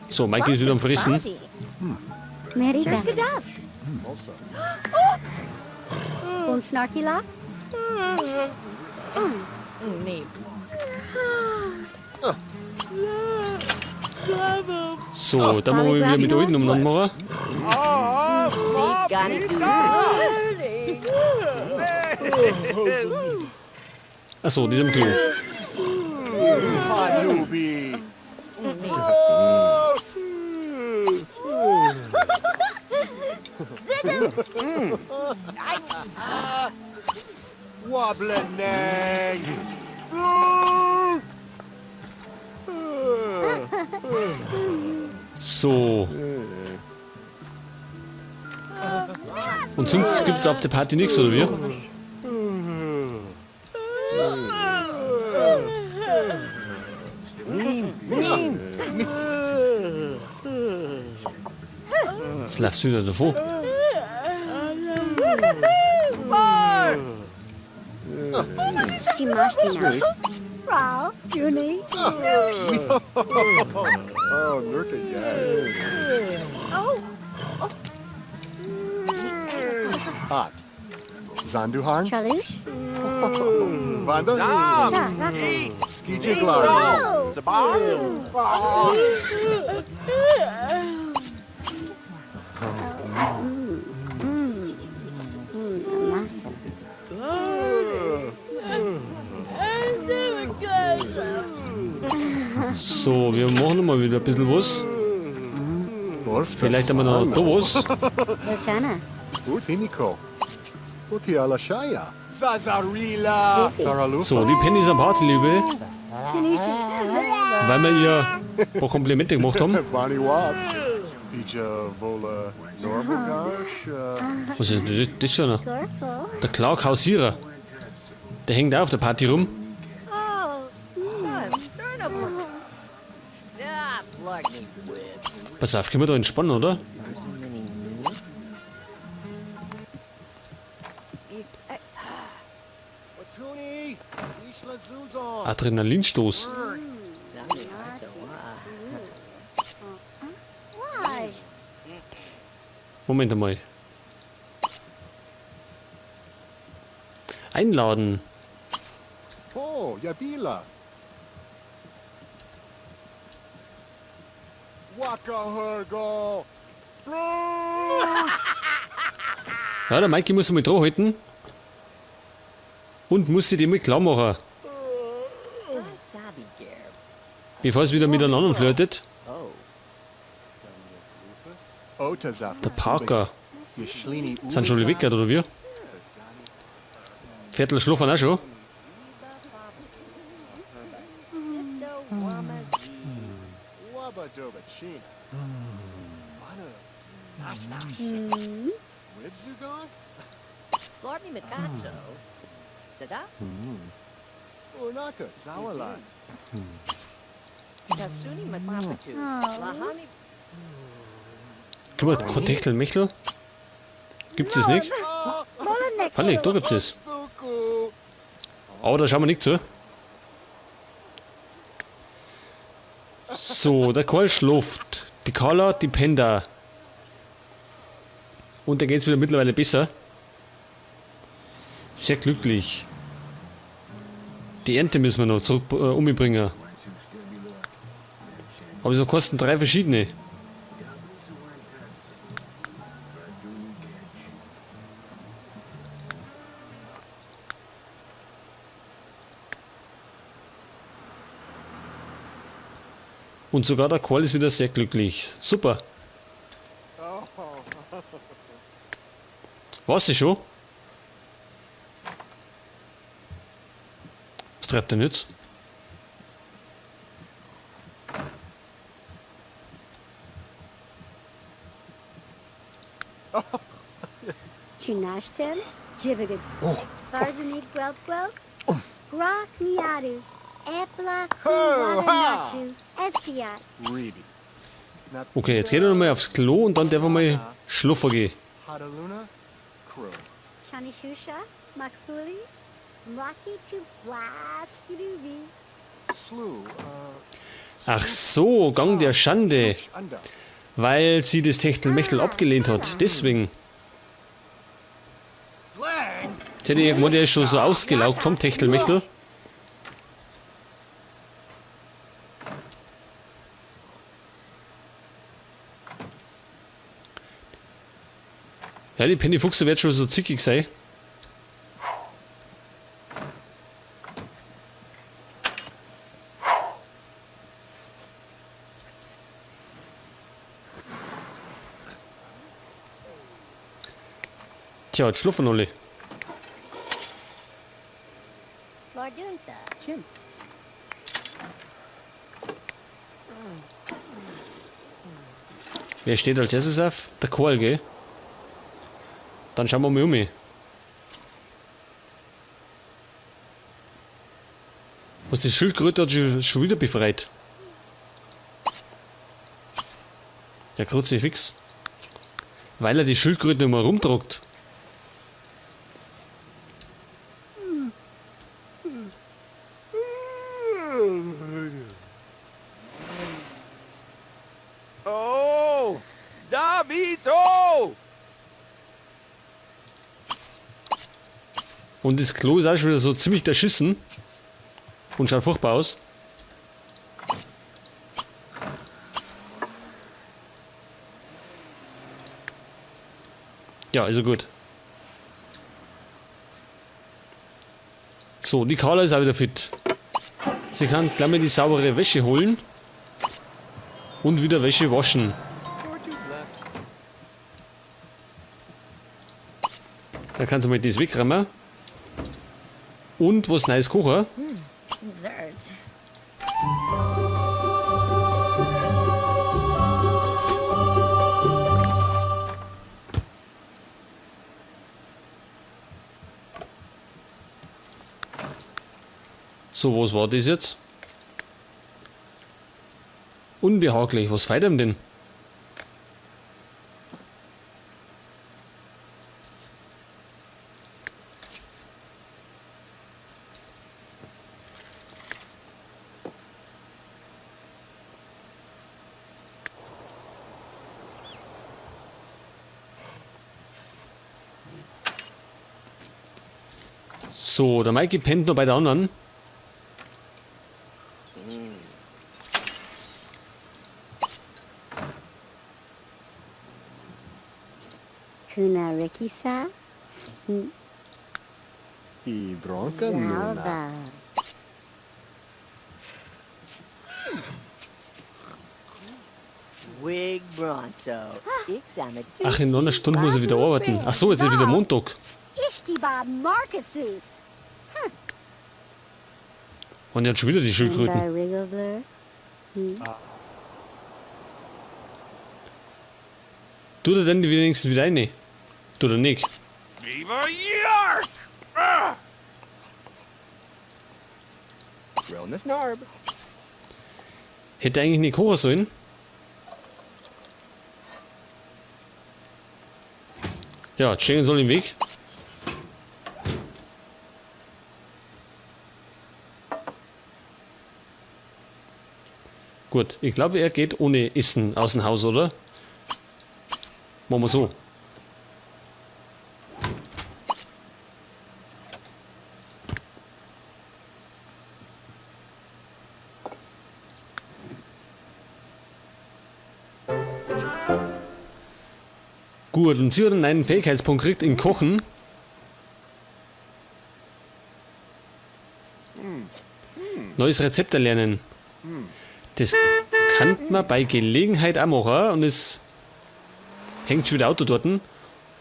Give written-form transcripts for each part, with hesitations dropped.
So, Mikey ist wieder am Fressen. So, dann machen wir wieder mit Alten umeinander machen. Achso, die ist am Klo. So. Und sonst gibt's auf der Party nichts, oder wie? Jetzt läufst du wieder davon. Hot. Zanduhan? Tralush? Vanda? Skijiglar. Massa. So, wir machen mal wieder ein bisschen was. Vielleicht haben wir noch da was. Lutana. Utiniko. Utialashaya. Zazarila. Taralufa. So, die Penny ist am Party, Liebe. Weil wir ihr ein paar Komplimente gemacht haben. Bonnie Wab. Ija Vola Norbogarsh. Was ist denn das schon? Gorful. Der Clark Hausierer. Der hängt auch auf der Party rum. Pass auf, können wir da entspannen, oder? Watuni. Ishla Zuzon. Adrenalinstoß. Waj. Moment einmal. Einladen. Oh, Yabila. Waka Hergo. Ja, der Mikey muss einmal dran halten. Und muss sich dem mal klar machen. Bevor es wieder miteinander flirtet. Der Parker. Sind schon weg, oder wie? Viertel schlafen auch schon. Können wir Kotechtel-Mechtel? Gibt's das nicht? Freilich, da gibt's es. Aber da schauen wir nicht zu. So, der Karl schläft. Die Carla, die Penda. Und da geht's wieder mittlerweile besser. Sehr glücklich. Die Ernte müssen wir noch zurück umbringen. Aber so kosten 3 verschiedene. Und sogar der Karl ist wieder sehr glücklich. Super. War's das schon? Was treibt denn jetzt? Chunashtem, Jibiga. Barzanik Gwelp Gwelp. Grok Niadu. Epla Kuwada Estiat. Reeby. Okay, jetzt geht er nochmal aufs Klo und dann darf er mal schlafen gehen. Hadaluna. Crow. Shanishusha, Makfuli, Mlaki to Blaskidubi. Ach so, Gang der Schande. Weil sie das Techtelmechtel abgelehnt hat. Deswegen. Jetzt hätte ich gemeint, der ist schon so ausgelaugt vom Techtelmechtel. Ja, die Penny Fuchse wird schon so zickig sein. Tja, jetzt schlafen alle. Wer steht als erstes auf? Der Karl, gell? Dann schauen wir mal um. Was, die Schildkröte hat sich schon wieder befreit. Der Kruzifix. Weil er die Schildkröte immer rumdruckt. Oh, Davito! Und das Klo ist auch schon wieder so ziemlich erschissen. Und schaut furchtbar aus. Ja, also gut. So, die Carla ist auch wieder fit. Sie kann gleich mal die saubere Wäsche holen. Und wieder Wäsche waschen. Da kannst du mal das wegräumen. Und was Neues kochen. So, was war das jetzt? Unbehaglich, was fehlt ihm denn? So, der Mikey pennt noch bei der anderen. Kuna Rikisa? I Bronca Nuna. Zalva. Wig Bronzo. Ach, in einer Stunde muss er wieder arbeiten. Ach so, jetzt ist wieder Montag. Ishkiba Marcusus. Und er hat schon wieder die Schildkröten. Rigglebler. Tut er denn die wenigstens wieder rein? Tut er nicht. Viva Yark! Ah! Realness Narb. Hätte eigentlich nicht kochen sollen. Ja, jetzt stehen soll im Weg. Gut, ich glaube, er geht ohne Essen aus dem Haus, oder? Machen wir so. Gut, und sie hat einen Fähigkeitspunkt gekriegt in Kochen. Neues Rezept erlernen. Das kann man bei Gelegenheit auch machen. Und es hängt schon wieder Auto dort.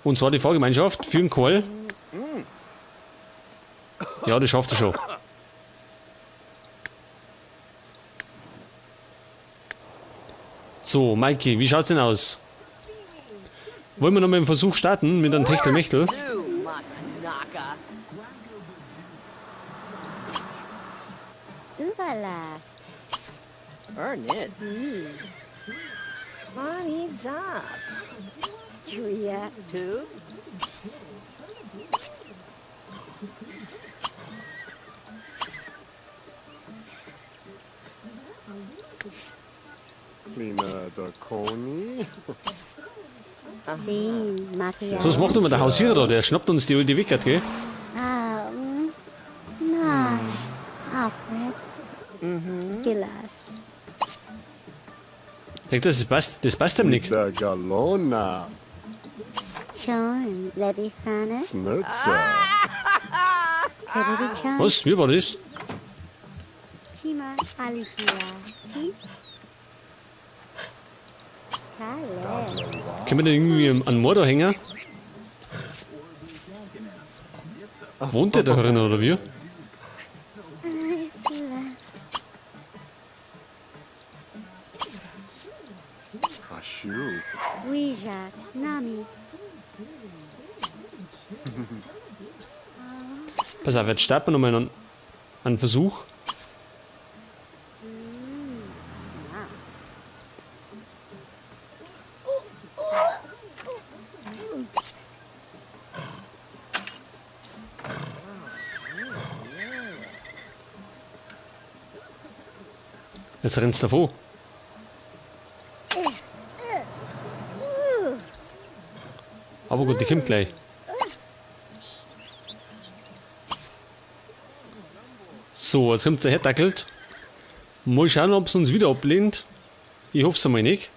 Und zwar die Fahrgemeinschaft für den Karl. Ja, das schafft er schon. So, Mikey, wie schaut's denn aus? Wollen wir noch mal einen Versuch starten mit einem Techtelmechtel? Ubala. Earn it. Bonnie Zop. Tria. Two. Dakoni. Sin Matia. So, was macht immer der Hausierer da? Der schnappt uns die alte Wickert, gell? Nash. Alfred. Gilas. Denkt, das passt ihm nicht. Da Galona. Chon. Lebifana. Snurza. Kudidi Chon. Was? Wie war das? Tima Aligia. Si. Kale. Können wir den irgendwie an Mordor hängen? Wohnt der da drin oder wie? Ashu. Ouija. Nami. Pass auf, jetzt starten wir nochmal einen Versuch. Jetzt rennst du davon. Aber gut, die kommt gleich. So, jetzt kommt der herdackelt. Mal schauen, ob's uns wieder ablehnt. Ich hoff's einmal nicht.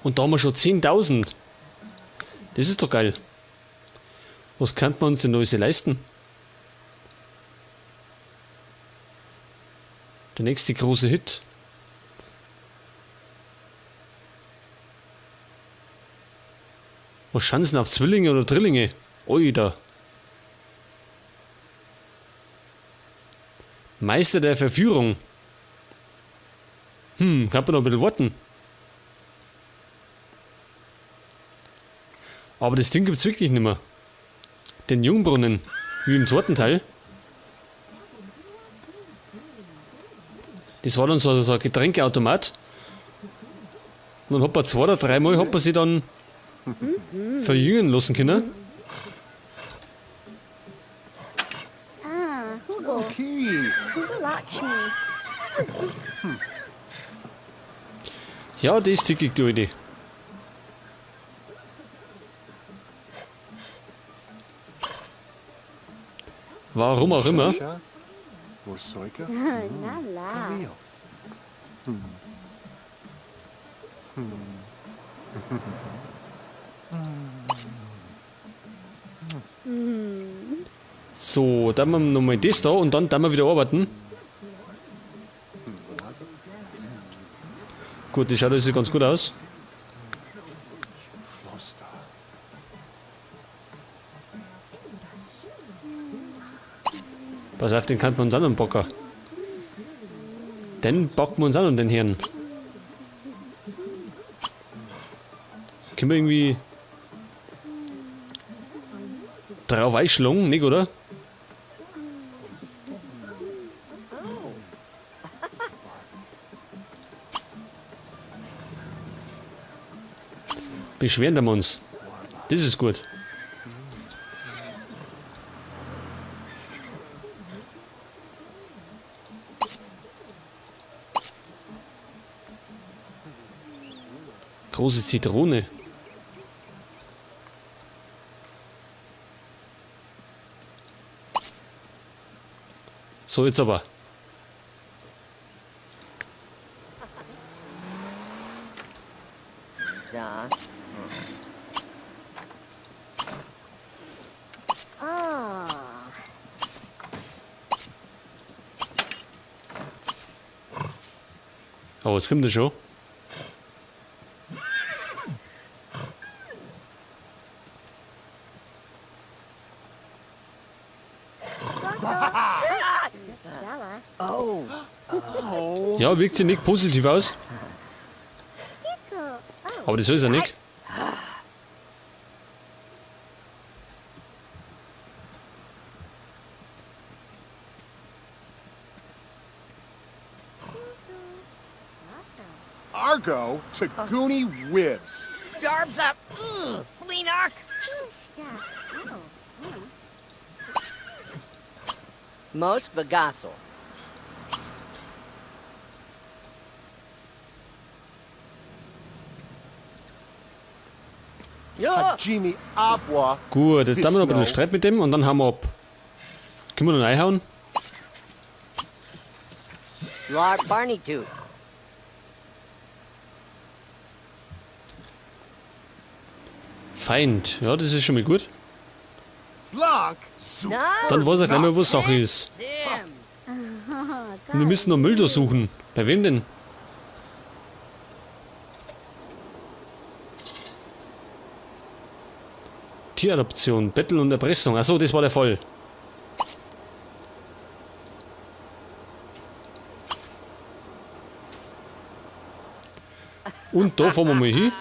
Und da haben wir schon 10.000. Das ist doch geil. Was könnte man uns denn alles leisten? Der nächste große Hit. Was Chancen auf Zwillinge oder Drillinge? Oida. Meister der Verführung. Kann man noch ein bisschen warten. Aber das Ding gibt's wirklich nimmer. Den Jungbrunnen, wie im zweiten Teil. Das war dann so ein Getränkeautomat. Und dann hat man 2 oder 3 Mal hat man sich dann verjüngen lassen können. Ah, Hugo. Okay. Hugo Lakshmi. Ja, das ist dickig, die Alte. Warum auch immer. Morsoika? Na la. So, dann machen wir nochmal das da und dann wir wieder arbeiten. Gut, das schaut alles ganz gut aus. Pass auf, den kann man uns auch noch packen. Den packen wir uns auch noch, den Herrn. Können wir irgendwie drauf einschlagen, nicht, oder? Beschweren wir uns. Das ist gut. Große Zitrone. So, jetzt aber. Da. Oh. Oh, jetzt kommt er schon. Oh. Ja, wirkt sich nicht positiv aus. Aber das ist ja nicht. Argo to Goonie Wibs. Darbs up. Leenock. Mos Bagasso. Ja. Hajimi Abwa. Gut, jetzt haben wir noch ein bisschen Streit mit dem und dann hauen wir ab. Können wir noch reinhauen? Lar Barney Toot. Feind. Ja, das ist schon mal gut. Blanc. Dann weiß er gleich mal, was Sache ist. Und wir müssen noch Müll suchen. Bei wem denn? Tieradoption, Bettel und Erpressung. Achso, das war der Fall. Und da fahren wir mal hin.